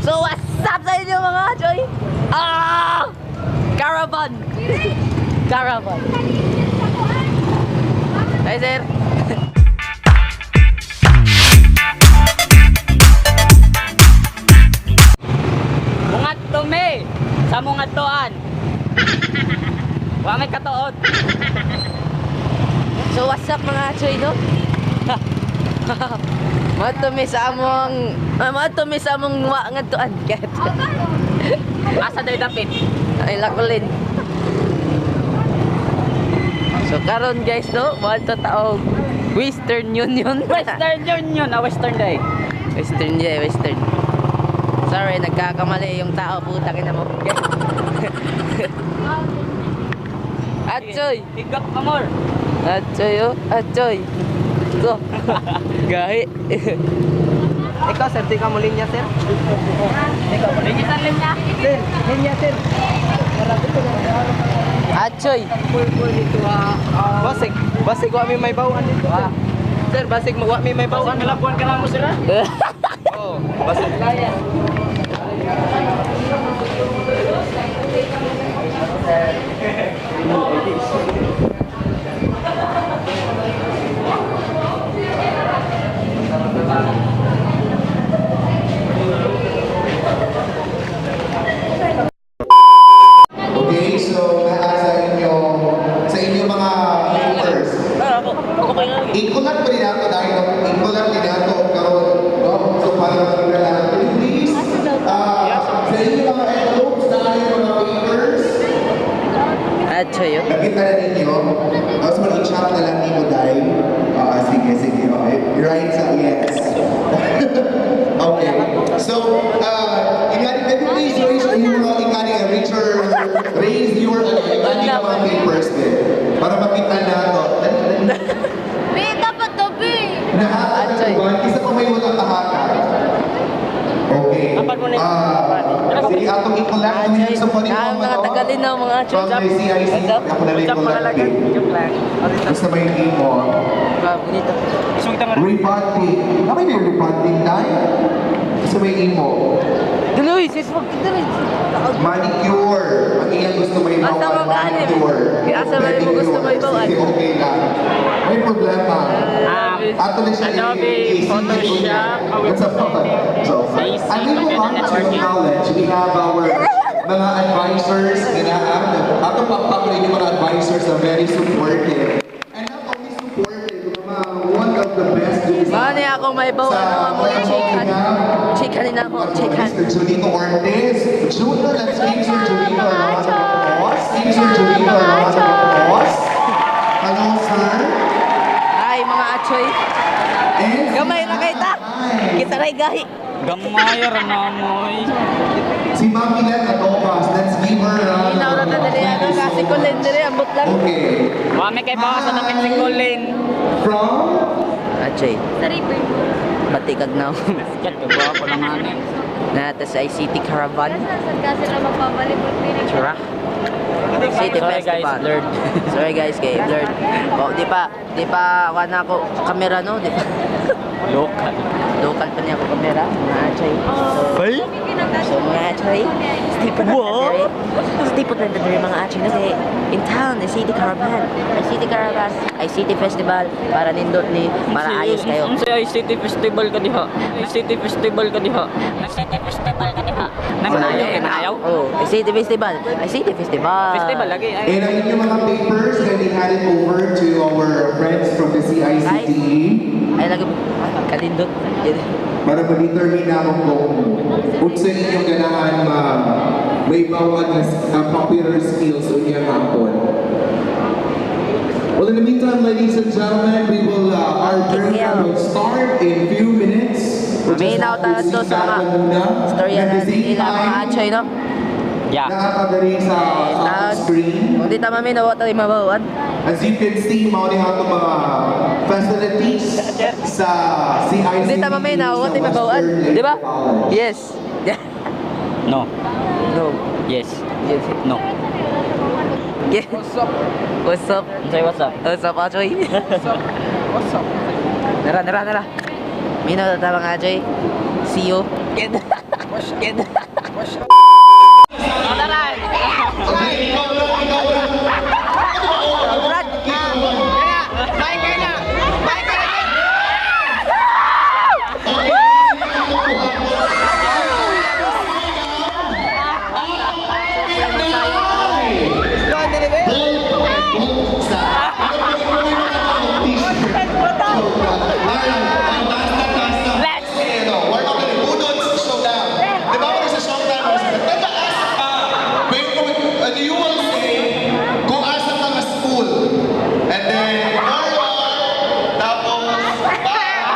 So what's up sa inyo, mga achoy? Ah! Caravan! Caravan! Hi, sir! Mungat me sa mungat toan. Wa may katuod. So what's up, mga achoy, no? Mato mi sa among wa ngadtuan. Asa day dapit? Ay, lakulin. So karon, guys, no, moadto taog Western Union. Western Union, ah, Western day. Western, yeah, Western. Sorry, nagkakamali yung tao, putang ina mo. Atsoy! Higap ka more. Atsoy, oh. Atsoy! Go! Gahi! Ikaw, sir, di ka mo linya, sir? Linya sa linya. Sir, linya, sir. Atsoy! Basig, basig wa mi may bawaan dito. Ah. Sir, basig wa mi may Basig bawaan. kalabuan ka lang mo sila. Oh, basig. Okay, so naa sa inyong mga papers. I-collect pa rin nato dahil i-collect din nato karon, no? So para makita nato. Can you please, sa inyong mga envelopes na yung mga papers, Atsoy, oh. nakita na ninyo. Tapos mag-chat na lang nimo dahil. Ah, sige, sige. Okay. Right sa yes. Okay. So, ingani, can you please raise yung mga ingani, Richard, raise your ingani mga papers din. Para makita na to. Be, dapat to, be. Nahatag Atsoy. na ba? Isa pa may walang kahatag. Okay. Apan mo na yun. Ah, sige, atong i-collect Atsoy. sa funny Ah, mga tagalinaw, mga atsoy. From the CIC. What's up? Ako na lang Jump i-collect pala din. Jump lang. Basta may imo. Ba, bonito. Isong tama. Rebonding. Kami may rebonding tayo. Basta may imo. Duloy! Sis, wag duloy! Manicure. Ang iyang gusto may Asa bawaan. man ka, ani? Manicure. Asa man mo gusto may bawaan? Sige, okay lang. May problema. Um, Ato na siya Adobe, Photoshop, What's up? So, IC, and we move on to networking. knowledge. We have our mga advisors na ato pakpak rin yung mga advisors na very supportive. And not only supportive, mga one of the best dun sa Mao ni ako may bawaan sa nga mo chicken. Chicken na mo, chicken. Mr. Junito Ortiz. Junior, let's give Sir Junito a round of applause. Give Sir Junito a round of applause. Hello, sir. Ay, mga atsoy. And Gamay ra kay ta. Kita ray gahi. Gamay ra na moy. Si Ma'am Ilet Adobas, let's give her a round Inaw of ra ta applause. diri ano kasi kulen diri ambot lang. Okay. Wa may kay bawa sa dapit si Colin. From Atsoy, Sa river. pati kag now. Kat ko ba ko lang ani. Nata sa ICT Caravan. Saan ka sila magpabalibot? Tara. City Sorry guys, Festival. blurred. Sorry guys, kay blurred. Oh, di pa wala ako kamera, no, di pa. Local. Local pa niya ako kamera, mga atsoy. So mga atsoy, stay po na diri. Stay po na diri, mga atsoy, kasi in town, ICT Caravan. ICT Caravan, ICT Festival para nindot ni para ayos kayo. Unsa ICT Festival ka diha? ICT Festival ka diha? ICT Festival ka diha? Nang ayaw kay naayaw. Oh, ICT Festival. ICT Festival. Festival lagi ay. And ang inyong mga papers, can we hand it over to our friends from the CICTE Ay lagi kalindot. para ma-determine na kung unsa inyong ganahan ma may bawat na computer skills unya hapon. Well, in the meantime, ladies and gentlemen, we will our program will start in few minutes. We'll just Maminaw have to ta to sit sa back mga lang muna. Storya And at na the same nila, mga time, atsoy, no? Yeah. nakakadali sa screen. Kung di ta maminaw, wa ta mabawan. As you can see, mao ni ato mga facilities sa CICT Hindi ta maminaw, wa sa ta mabawan. Western Di ba? College. Yes. No. No. Yes. Yes. No. Yes. What's up? What's up? Unsay what's up? What's up, Achoy? What's up? What's up? Nara, nara, nara. Minaw ta, mga atsoy. See you. Okay, ikaw lang, ikaw lang. Ano ba? Oh, ano ba? Mike na! Mike na! Okay. Let's! You will say kung asa ka nga school. And then, forward, tapos, back.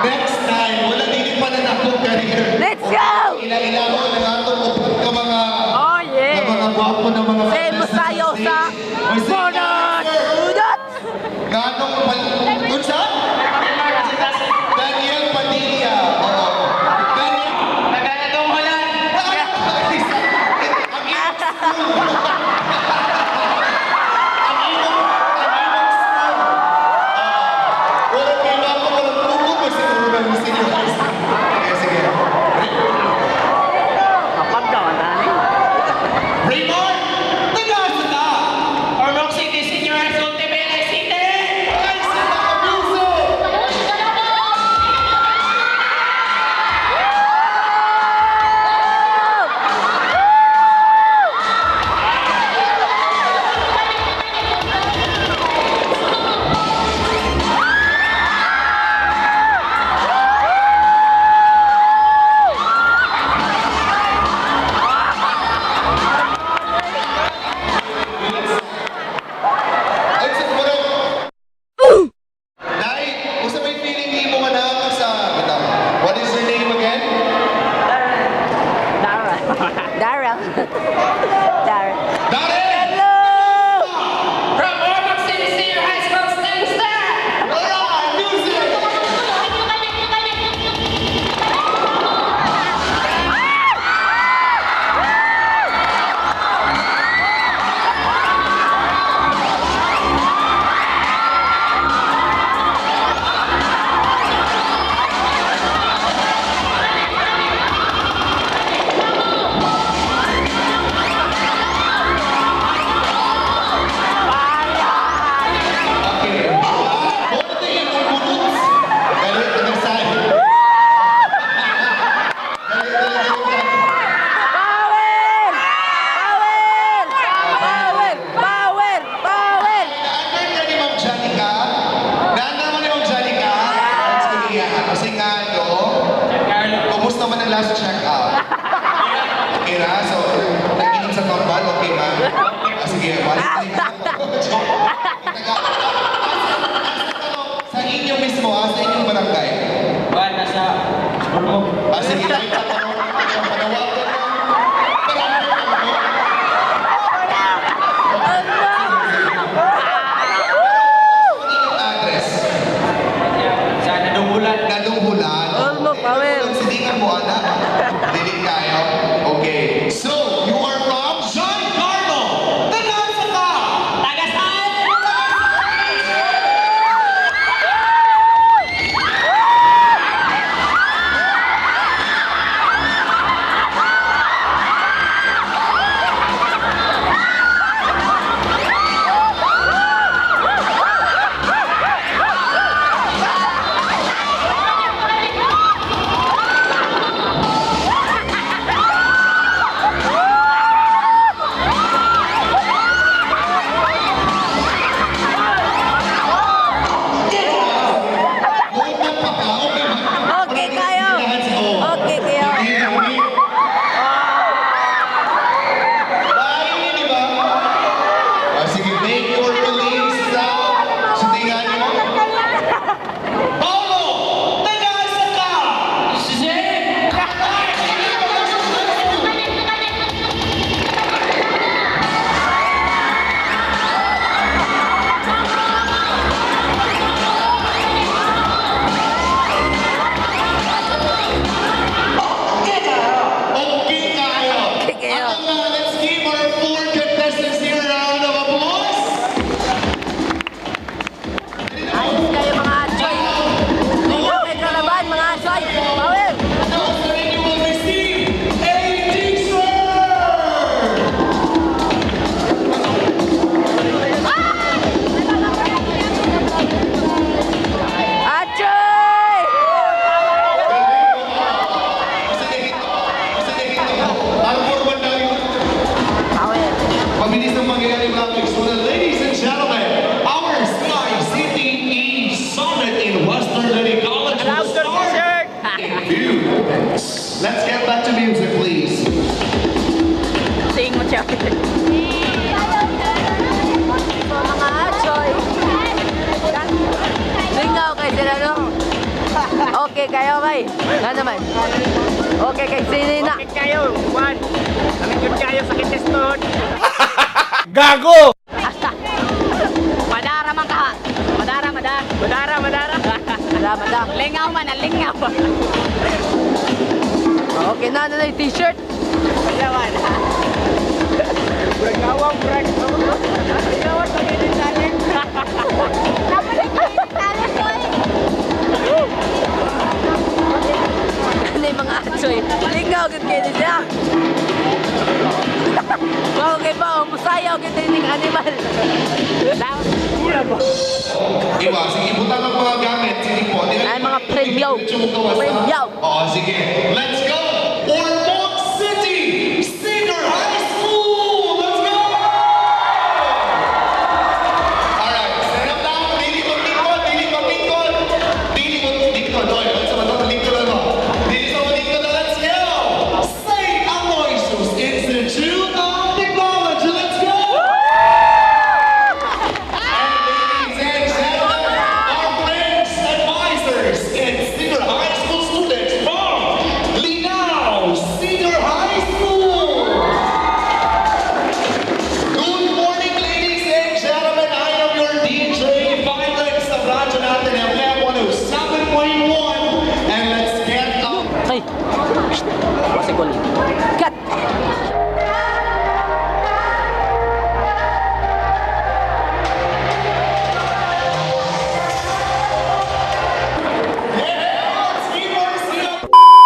Next time, wala din pa na akong career. Let's go! Ila-ila ko ng atong upod ka mga Oh, yeah. na mga gwapo na mga Same contestants tayo sa May same Bonus! answer. Udot! Ganong pal... Unsa? Daniel Padilla. Oo. Daniel... Nagkakatong hulan! Ang iyong school. Ang iyong school. Oo. Walang kay Mama, walang tukod mo siguro ng senior high school. Sige, sige. Kapag daw, ano? Raymond! Taga-asa ka! Ormoc City Senior High School, Tibere City! Ay, sa Nakabuso! Ay, sa parang... Dai, usa may feeling nimo nga naa ka sa bitaw. What is your name again? Darrell. Darrell. Darrell. Darren! Hello! From Ormoc City Senior High School, Star! Alright, music! Okay. Bono to yung bunuts. Galit na nagsabi. Galit, galit, galit. Power! Power! Power! Power! Power! Na-under ka ni Ma'am Janica? Na-under mo ni Ma'am Janica? Let's go niya. Kasi nga, no? Kumusta man ang last check-up? Okay na? So, nag-inom sa kambal? Okay ba? Ah, sige, balik tayo. Sa inyo mismo, ah, sa inyong barangay. Ba, nasa Ormoc. Ah, sige, tayo tatanong. Panawagan mo. Barangay mo. Ang inyong address? Sa Nadunghulan. Nalunghulan. Olmo, Powell. Silingan mo, anak. Dilig tayo. Okay. So, you are from John Carlo. Taga-asa ka? Taga saan? Okay kayo bay. Nga naman. Okay kay sini na. Okay kayo, one. Kami kayo sa kiteston. Gago! Madara man ka. Madara, madara. Madara, madara. Madam, madam. Lingaw man, ang lingaw. Okay na, na yung t-shirt. Wala man. Brag awang, brag. Lingawan, pag-edit natin. Dapat nag-edit talent ko eh. Ano yung mga atsoy? Lingaw, gud kayo ni siya. Okay ba? Musayaw gud yung animal. Iwa, sige, butang ang mga gamit. Sige po. Ay, mga premyo. Premyo. Oo, sige. Let's go! Ormoc City Senior High School! Let's go! Alright, stand up now. Dili ko lingkod, dili ko lingkod. Dili ko lingkod. Oy, sa matong lingkod na ba? Dili sa lingkod na, let's go! St. Aloysius Institute of Technology. Let's go! And ladies and gentlemen, our friends, advisors, and senior high school students from Linao Senior High School. Good morning, ladies and gentlemen. I am your DJ Vibrant sa radyo natin, FM 107.1. And let's get up. Ay, Pasikol. cut.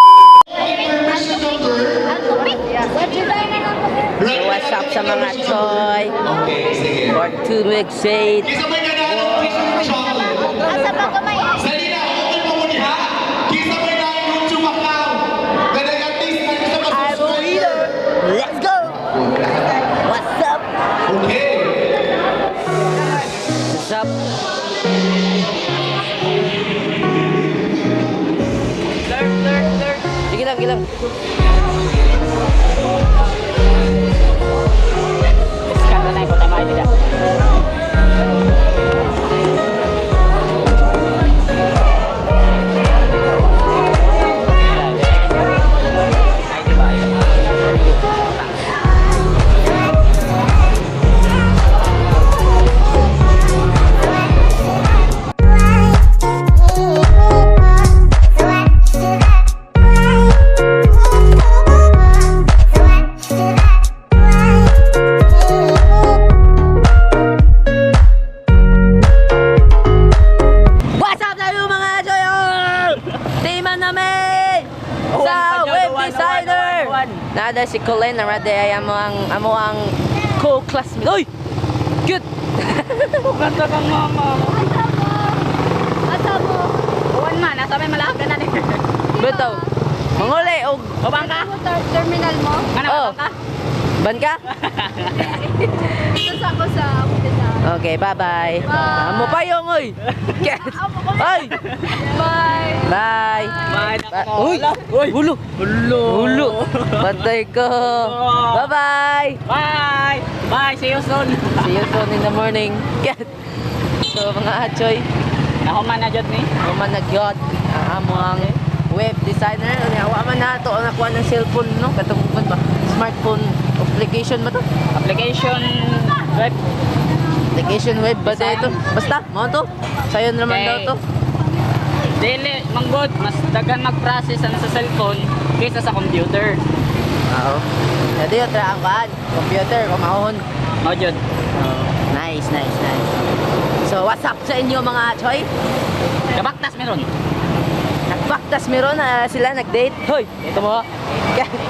Permission number. Ang tupit. Website na ng tupit. So what's up sa mga choy? Okay, sige. For 2 weeks eight. Isa may ganahan ng chocolate. Asa pa kamay? Salina, open mo muna ha. Kisa may na YouTube account. Ganag at least may gusto I'm a ma-subscriber. winner. Let's go. What's up? Okay. What's up? Sige lang, sige lang. Scan na na, ikaw tayo nila. What's up tayo mga choy? Team namin! Sa web designer! Nada si Colin, narade ay amo ang co-classmate. Oy! Good! Ganda kang mama. Asa mo? Uwan man, nasa may malaki na ni. Beto. Manguli og Ubang ka? Mo terminal mo? Ano, Oh. ubang ka? ban ka? Tapos ako sa umpisa. Okay, bye-bye. Bye. Amo pa yung oy. Oy! Bye! Bye. Bye. Uy! Uy! Hulo! Hulo! Hulo! Patay ko! Bye-bye! Bye! Bye! See you soon! See you soon in the morning. Get! So mga achoy, Nahuman na jud ni. human na gyud ang amo ang web designer. Unya, wa man na to ang nakuha ng cellphone no katong kuan ba? Smartphone application ba to? Application web. Application web ba to ito? Basta, mao to. Sayon naman Okay. daw to. Dili manggod mas daghan mag-process ang sa cellphone kaysa sa computer. Oo. Dito yung tra ang kuan, computer kumahon. Mao jud. Nice, nice, nice. So, what's up sa inyo mga achoy? Gabaktas meron. Nagbaktas meron na sila nag-date. Hoy, ito mo.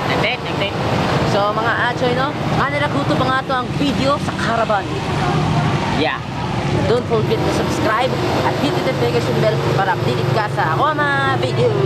Nag-date, nag-date. So mga achoy no, nga nalakuto pa nga to ang video sa Caravan. Yeah. Don't forget to subscribe at hit the notification bell para updated ka sa ako mga videos.